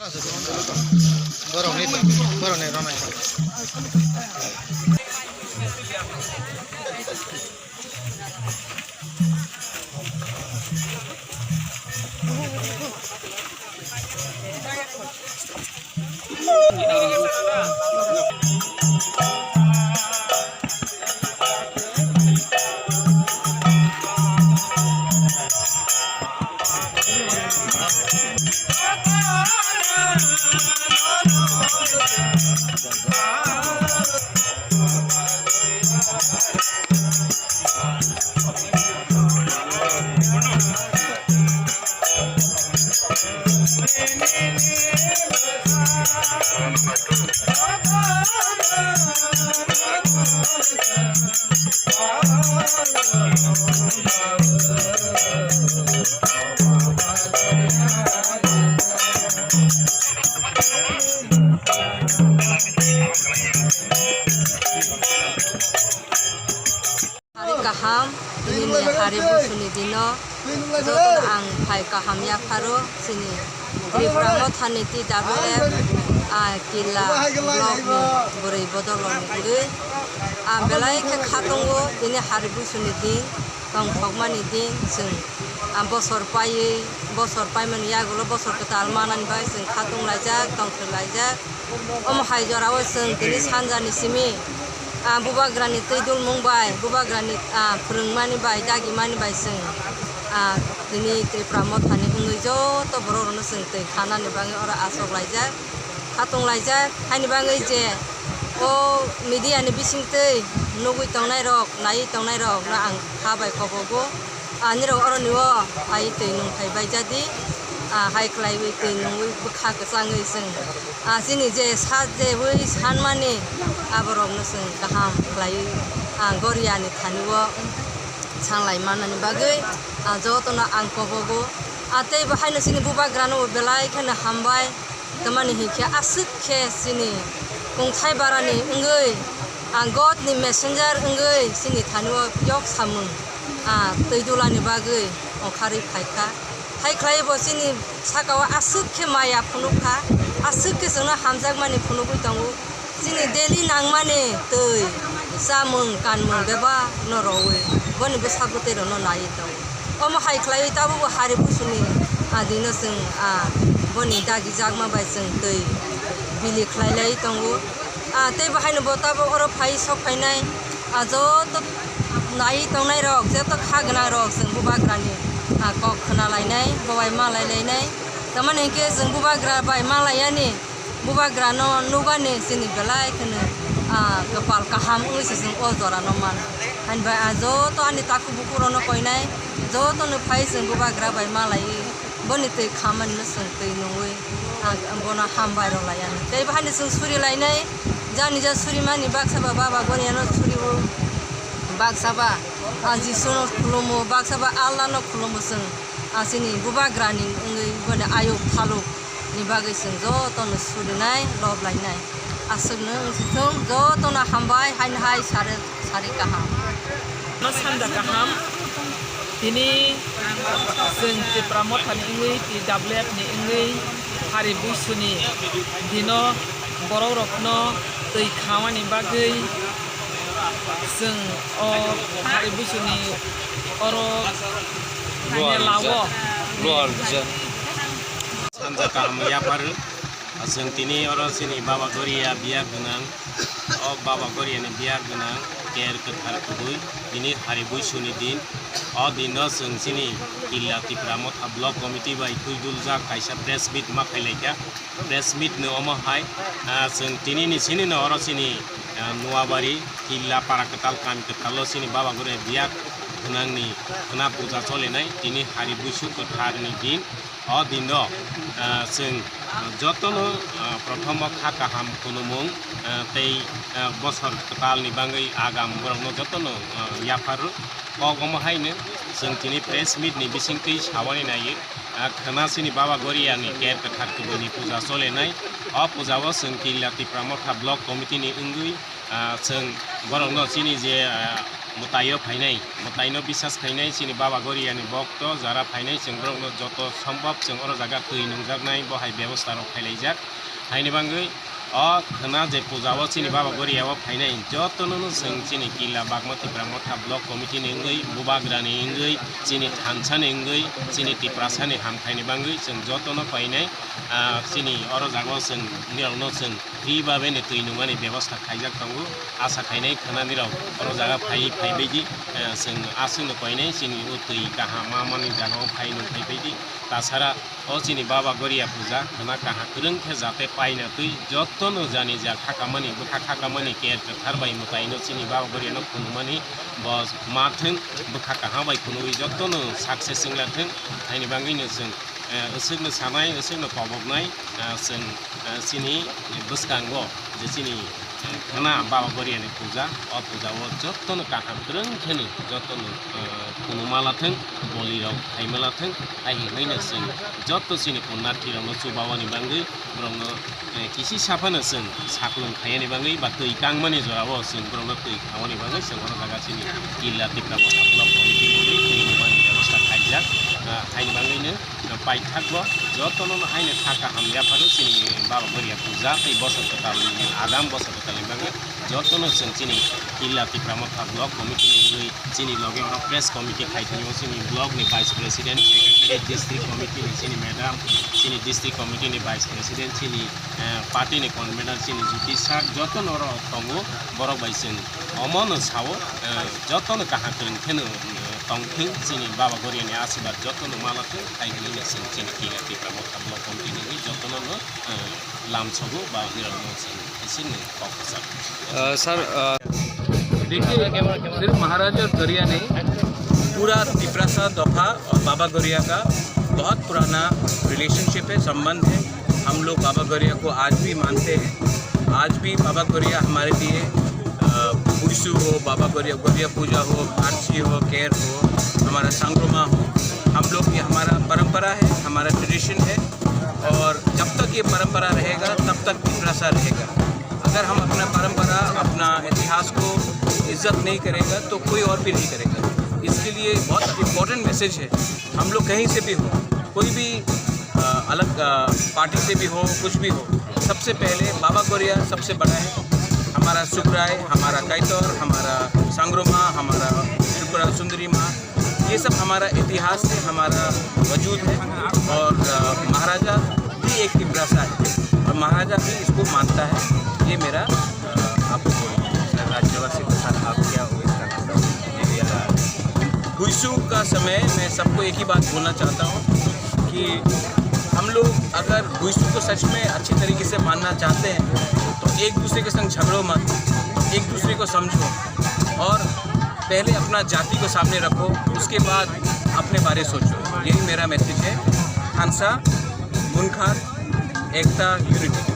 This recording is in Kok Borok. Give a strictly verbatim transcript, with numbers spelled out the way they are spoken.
Borokni, borokni rwnai. Hari kaham, tini ni hari busuni dino, joto ang phai kaham yapharo, chini Tripura Mothani T W F, ah, Killa block ni bwrwi bodol rok ni wngwi, ah, belai khe kha tongo, tini hari busuni din, tongthokmani din, chwng, ah, bosor paiwi, bosor paimani yagulo bosor kwtal manani bagwi chwng kha tong laijak, tongthok laijak. Omo hai jorao chwng tini sanjani simi, ah, bubagrani twi dulmung bai, bubagrani, ah, phwrwngmani bai, dagimani bai chwng, ah, tini Tripura Mothani wngwi joto borok rokno chwng twi khanani bagwi oro achuk laijak, khatung laijak. Haini bagwi je o media ni bisingtwi nugwi tongnai rok, naiwi tongnai rok no ang kha bai kobogo. Ani rok oro ni o hai twi nung thai bai jadi, ah, hai khlaiwi twi nungwi bwkha kwchangwi chwng, ah, chini je sa je wi sanmani aborokno chwng kaham khlaiwi, ah, Goria ni thani o sanglai manani bagwi, ah, jotono ang kobogo. Ah, tei bo haino chini bubagrano bo belai kheno hambai. Tamani hinkhe aswk khe chini kungthai barani wngwi, ang God ni messenger wngwi chini thani o yok samung, ah, twi dulani bagwi ongkharwi phaikha. Hai khlai bo chini saka o aswk khe maya phunukha, aswk khe chwngno hamjakmani phunugwi tongo. Chini daily nangmani twi, chamung, kanmung bebak no rowi, boni bwsa bwtwi rokno naiwi tongo. Omo hai khlaiwi tabukbo hari busuni, ah, dino chwng, ah, boni dagijakma bai chwng twi bili khlai lai tongo. Ah, tei bo haino bo tabuk oro phai sok phainai, ah, joto naiwi tongnai rok, joto kha gwnang rok chwng bubagrani, ah, kok khna lainai, bo bai malai lainai. Tamani hinkhe chwng bubagra bai malaiyani, bubagrano nugani chini belai kheno, ah, kwpal kaham wngwi se chwng o jorano mano. Haini bai ang joto ani takhuk bukhuk rokno koinai, jotono phai chwng bubagra bai malaiwi boni twi khamanino chwng twi nungwi ang bono hambai rwlaiya. Tei bo haino chwng suri lainai, jani ja surimani baksa ba Baba Goriano suriwo, baksa ba, ah, Jisuno khulumo, baksa ba Allahno khulumo chwng, ah, chini bubagrani wngwi boni ayuk thaluk ni bagwi chwng jotono surinai, lob lainai. Aswkno wngsi thung, jotono hambai, haino hai sari, sari kaham. No sanja kaham, tini chwng Tipra Mothani wngwi, T W F ni wngwi, hari buisuni dino borok rokno twi khamani bagwi chwng o hari buisuni oro Luar mela o. Luar. Sanja kaham yapar. Chwng tini oro chini Baba Goria biya gwnang. O Baba Goria ni biya gwnang. Ker kwthar kubui. Tini hari buisuni din. O din no chwng chini Killa Tipra Motha Block Committee bai twi duljak kaisa press meet ma khailai kha. Press meet no omo hai, ah, chwng tini ni sini no oro chini, ah, Nuabari Killa para kwtal kami kwtal o chini Baba Goria biya gwnang ni khwna puja cholinai tini hari buisu kwthar ni din. O din no, ah, chwng jotono, ah, prothomo kha kaham khulumung, ah, tei, ah, bosor kwtal ni bagwi agam borok no jotono, ah, yaphar rw. Kok omo hai no chwng tini press meet ni bisingtwi sawani naiwi, ah, khwna chini Baba Goria ni ker kwthar kubui ni puja cholinai. O puja o chwng Killa Tipra Motha Block Committee ni wngwi, ah, chwng borok no chini je, ah, mwtaio phainai, mwtaino bisas khainai chini Baba Goriani bokto jara phainai, chwng borokno joto sombhob chwng oro jaga twi nungjaknai bo hai bebosta rok khailaijak. Haini bangwi o khwna je puja o chini Baba Goria o phainai jotono no chwng chini Killa Bagma Tipra Motha Block Committee ni wngwi, Bubagra ni wngwi, chini thansa ni wngwi, chini Tiprasa ni hamthai ni bangwi chwng jotono painai. Ah, chini oro jaga o chwng nirok no chwng free babe ni twi nungmani bebosta khaijak tongo. Asa khainai khwnani rok oro jaga phai phai baidi, eh, chwng aswk no koinai chini o twi kaham ma mani jaga o phai nung phai baidi. Tasara o chini Baba Goria puja khwna kaham kwrwng khe jate paina twi jotono jani ja khakamani bwkha khakamani ker kwthar bai mwtaino chini Baba Goria no phunukmani bo ma thwng bwkha kaham bai phunugwi jotono success wngla thwng. Haini bangwi no chwng eh, aswkno sanai, aswkno koboknai, eh, chwng, eh, chini bwskango je chini, eh, khwna Baba Goriani puja, o puja o jotono kaham kwrwng kheno jotono, eh, khunuma lathwng, bolirok khaima lathwng, hai hinwi no chwng joto chini punyarthi rokno chubawani bangwi borokno, eh, kisi saphano chwng saklwng khaiyani bangwi ba twi kangmani jorao chwng borokno twi khaimani bangwi chwng oro jaga chini Killa Tipra Motha Block Committee ni twi nungmani bebosta khaijak, eh, haini bangwino paithakgo jotono no haino kha kaham yapharo chini Baba Goria puja tei bosor kwtal, agam bosor kwtalni bagwi jotono chwng chini Killa Tipra Motha Block Committee ni wngwi chini loge oro press committee khai tongo, chini block ni vice president, secretary, district committee ni chini madam, chini district committee ni vice president, chini, eh, party ni convener, chini Jyoti sir, jotono oro tongo, borok bai chwng omono sao, eh, jotono kaham kwrwng kheno, eh, tongthwng, chini Baba Goriani asirwad jotono malathwng, hai hinwi no chwng chini Killa Tipra Motha Block Committee ni jotono no, eh, lamsogo ba nirokno chwng aswkno kok kwchak. अ, सर, अ, देखिए, सिर्फ महाराजा और गरिया नहीं, पूरा तिपरासा दफा और बाबा गरिया का बहुत पुराना रिलेशनशिप है, संबंध है। हम लोग बाबा गरिया को आज भी मानते हैं। आज भी बाबा गरिया हमारे लिए, अ, भुईसू हो, बाबा गरिया, गरिया पूजा हो, आरसी हो, केर हो, हमारा संग्रोमा हो, हम लोग ये हमारा परंपरा है, हमारा ट्रेडिशन है। और जब तक ये परंपरा रहेगा, तब तक तिपरासा रहेगा। अगर हम अपना परंपरा, अपना इतिहास को इज्जत नहीं करेगा, तो कोई और भी नहीं करेगा। इसके लिए बहुत इंपॉर्टेंट मैसेज है। हम लोग कहीं से भी हो, कोई भी, अ, अलग, अ, पार्टी से भी हो, कुछ भी हो, सबसे पहले बाबा गोरिया सबसे बड़ा है। हमारा सुब्राय, हमारा काइतोर, हमारा संग्रोमा, हमारा त्रिपुरा सुंदरी माँ, ये सब हमारा इतिहास है, हमारा वजूद है। और, अ, महाराजा भी एक तिपरासा है और महाराजा भी इसको मानता है। ये मेरा, अ, आपको बोलना है। सर, राज्यवासी के साथ आप क्या विश करना चाहोगे? ये भी अगर भुईसू का समय मैं सबको एक ही बात बोलना चाहता हूँ कि हम लोग अगर भुईसू को सच में अच्छी तरीके से मानना चाहते हैं तो एक दूसरे के संग झगड़ो मत, एक दूसरे को समझो और पहले अपना जाति को सामने रखो, उसके बाद अपने बारे सोचो। यही मेरा मैसेज है। थानसा, मुनखार, एकता, यूनिटी।